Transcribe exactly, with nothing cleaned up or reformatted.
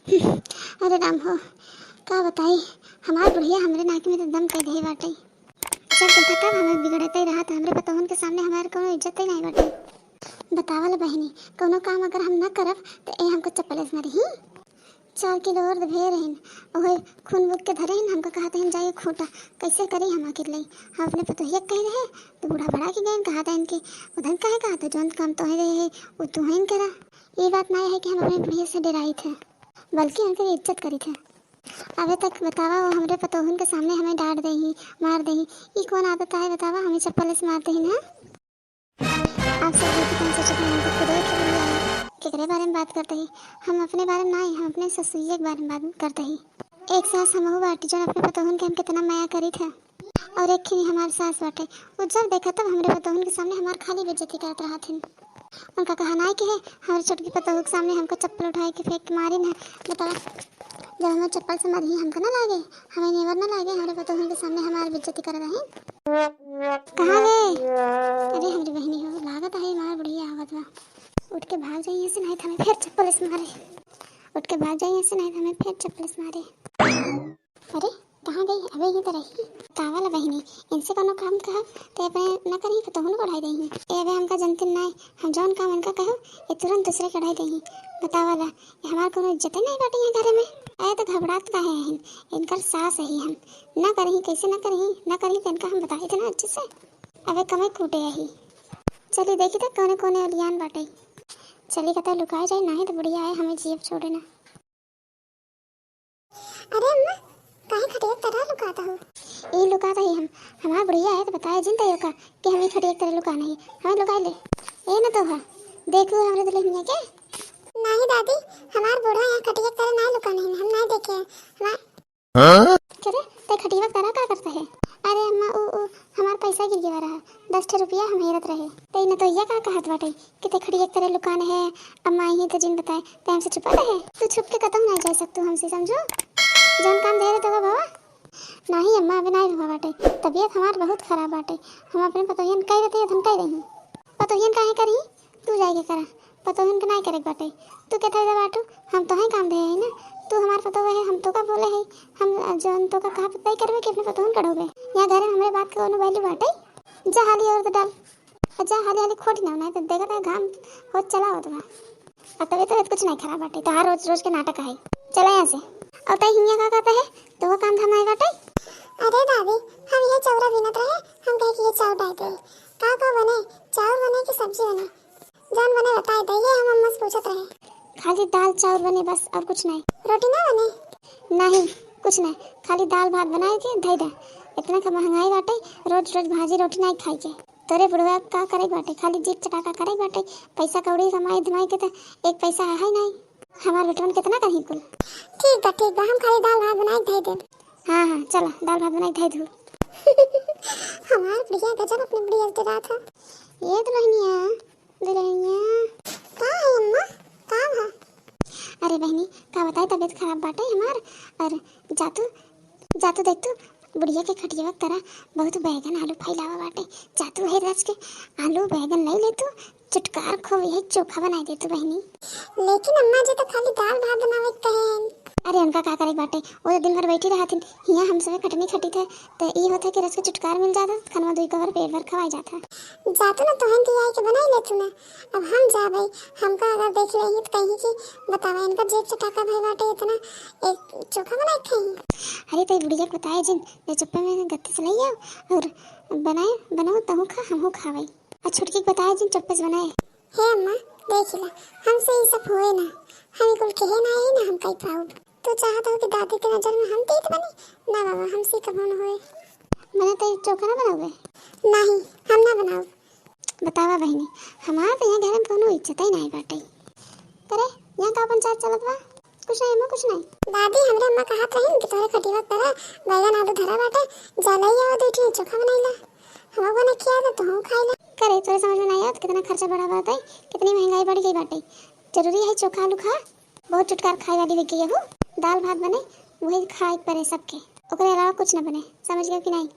अरे राम हो, का बताई, हमार बुढ़िया हमरे नाक में तो दम कइ देहे बाटे। जब देखा तब हमें बिगड़ते ही रहत, हमरे पतोहन के सामने हमार कोनो इज्जत ही नहीं बाटे। बतावा ला बहिनी, कोनो काम अगर हम ना करब तो ए हमको चप्पल से मारी ही। चार किलो और भेर रहिन, ओहे खून बुक के धरे हिन, हमको कहत हिन जाइए खूंटा, कैसे करी हम आखिर लई। हम अपने पतोहिया के कहे रहे तो बूढ़ा भड़ा के गए, कहत हिन कि उधन काहे कहत हो, जौन काम तोहे रहे है वो तू ही करा। ये बात ना है कि हम अपने बुढ़िया से डराइत है, बल्कि उनकर इज्जत करीत है। अबे तक बतावा, वो हमरे पतोहन के सामने हमें डांट देही, मार देही। ई कौन आदत आहे बतावा, हमें चप्पल से मार देही ना। आप सब देखी तन सोचत हैं कि खुदे के लिए आए। केकरे बारे में बात करते ही? हम अपने बारे में ना, हम अपने ससुइये के बारे में बात करते ही। एक सास हमहू बाटी, जौन अपने पतोहन के हम कितना मया करीत है। और एक खिनी हमार सास बाटे, वो जब देखा तब हमरे पतोहन के सामने हमार खाली बेइज्जती करत रहत हिन। उनका कहना है कि है, हमारे छोटकी पतोहू के सामने हमको चप्पल उठाए के फेंक के मारी ना। बतावा, जब हमें चप्पल से मारी हमको ना लागे, हमें नेवर ना लागे, हमारे पतोहू के सामने हमारी बेइज्जती कर रहे हैं। कहाँ गए? अरे हमारी बहनी हो, लागत है हमार बुढ़िया आवत बा। उठ के भाग जाइए से, नहीं तो हमें फिर चप्पल से मारे। उठ के भाग जाइए से, नहीं तो हमें फिर चप्पल से मारे। अरे, कहाँ गई? अबे यहीं तो रही। बतावा ला बहिनी, इनसे कोनो काम कहब, ते अपने न करी, पतोहन को अढ़ाई देही। ए, अबे हमका जनतिन नाय, हम जौन काम इनका कहब, ये तुरंत दूसरे के अढ़ाई देही। बतावा ला, ये हमार कोनो इज्जत ही नहीं बाटे यहाँ घरे में। अरे तो घबरात काहे हैं? इनकर सास ही हम। ना करही, कैसे ना करही, ना करही तो इनका हम बताए थे ना अच्छे से। अबे कमे कूटे यही। चली देखी तो कोने कोने अलियान बाटे। चली कतई लुकाए जाए, नाही तो बुढ़िया आए हमें जियब छोड़े ना। अरे अम्मा, काहे खटिया के तरह लुकाता हो? ई लुकाता ही हम, हमार बुढ़िया है तो बताए जिन तइयो का कि हम ई खटिया के तरह लुकाना ही, हमें लुकाए ले। ए न तो हा, देखू हमरे दुल्हनिया के। नाही दादी, हमार बूढ़ा यहाँ खटिया के तरह ना लुकाना ही, हम ना देखे। हमार हाँ? करे, ते खटिया के तरह का करता है? अरे अम्मा, उ, उ, हमार पैसा गिर गया रहा, दस ठे रुपया हम हेरत रहे। ते न तो यह का कहत बाटे कि ते खटिया के तरह लुकाने है, अम्मा आई है तो जिन बताए, ते हमसे छुपा रहे। तू छुप के कतहु ना जाए सकतू हमसे, समझो? जौन काम दे रहे तो बाबा। नाही अम्मा, अबे नाही हुआ बाटे, तबीयत हमार बहुत खराब बाटे। हम अपने पतोहियन कह देते, हम कह रही। पतोहियन काहे करी? तू जाए के करा, पतोहिन के नाही करे के बाटे। तू के थैदा बाटू? हम तोहे काम दे है ना, तू हमार पतोह है, हम तो का बोले है, हम जौन तो का कहा पता ही करबे कि अपने पतोहन कढ़ोबे। यहाँ घर में हमरे बात के कोनो value बाटे? जा हाली और तो डाल, और जा हाली हाली खोटी ना, नहीं तो देखत है घाम होत चला होत बा। और तबीयत, तबीयत कुछ नहीं खराब बाटे, तोहार रोज रोज के नाटक है। चला यहाँ से। और तई हियाँ का कहता है, तो वो काम धाम नहीं बाटे? अरे दादी, हम ये चौरा बीनत रहे, हम कहे कि ये चाउर डाल दे। का का बने? चाउर बने कि सब्जी बने? जौन बने बताए दे, ये हम अम्मा से पूछत रहे। खाली दाल चाउर बने बस, और कुछ नहीं। रोटी ना बने? नहीं, कुछ नहीं, खाली दाल भात बनाए के धई दे। इतना का महंगाई बाटे, रोज रोज भाजी रोटी नहीं खाई के। तोरे बुढ़वा का करे के बाटे, खाली जीभ चटाका करे के बाटे। पैसा कौड़ी कमाई धमाई के तो एक पैसा है ही नहीं। हमार बेटवन कितना करही कुल। ठीक बा, ठीक बा, हम खाली दाल भात बनाए के धई देब। हाँ, हाँ, चला, दाल भात बनाए के धई दू। हमार बुढ़िया गजब अपने बुढ़िया से डरात है। ये दुल्हनिया, दुल्हनिया। का है अम्मा? का भा? अरे बहनी, का बताई, तबीयत खराब बाटे हमार। और जातू, जातू देख तू, बुढ़िया के खटियावा के तरह बहुत बैगन आलू फैलावा बाटे। जातू है रच के आलू बैगन ले ले तू, चुटकार खूब यही चोखा बनाई दे तू बहनी। लेकिन अम्मा जी तो खाली दाल भात बनावे के कहे हैं। अरे उनका का करे के बाटे, वो तो दिन भर बैठी रहत हिन, हियाँ हम सबे खटनी खटी थे, तो ई होता कि रच के चुटकार मिल जाता, तो खनवा दुई कवर पेट भर खवाई जाता। जातू ना तोहन दिया के बनाई ले तू ना, अब हम जाबे, हमका अगर देख लेही तो कही कि बतावा इनका जीभ चटाका भई बाटे इतना, एक चोखा बनाए के खाई। अरे तो बुढ़िया के बताए जिन, जो चुप्पे में गत्ते से ले आओ और बनाए, बनाओ तहू खा, हमहू खावे। और छुटकी के बताए जिन चुप्पे से बनाए। हे अम्मा, देख ला, हमसे ई सब होए ना, हम ई कुल कहे ना आई ना हम कही पाऊ। तू चाहत हो कि दादी के नजर में हम तीत बनी? ना बाबा, हमसे कबो न होए। मने तो चोखा ना बनावे? नहीं, हम ना बनाओ। बतावा बहनी, हमार तो यहाँ घर में कोनो इज्जत ही नहीं बाटे। करे, यहाँ का पंचायत चलत बा? कुछ नहीं अम्मा, कुछ नहीं। दादी, हमरे अम्मा कहत रही कि तोहरे खटिया पर बैगन आलू धरा बाटे, जा लई आवा, दू ठे चोखा बनाई ला। हम बने खिया दे, तू खाई ला। करे, तोरे समझ में नहीं आवत कितना खर्चा बढ़ा बाटे, कितनी महंगाई बढ़ गई बाटे। जरूरी है चोखा आलू खा? बहुत चुटकार खाए वाली बिक गई हो। दाल भात बने, वही खाए के पड़े सबके, ओकरे अलावा कुछ न बने, समझ गए कि नहीं?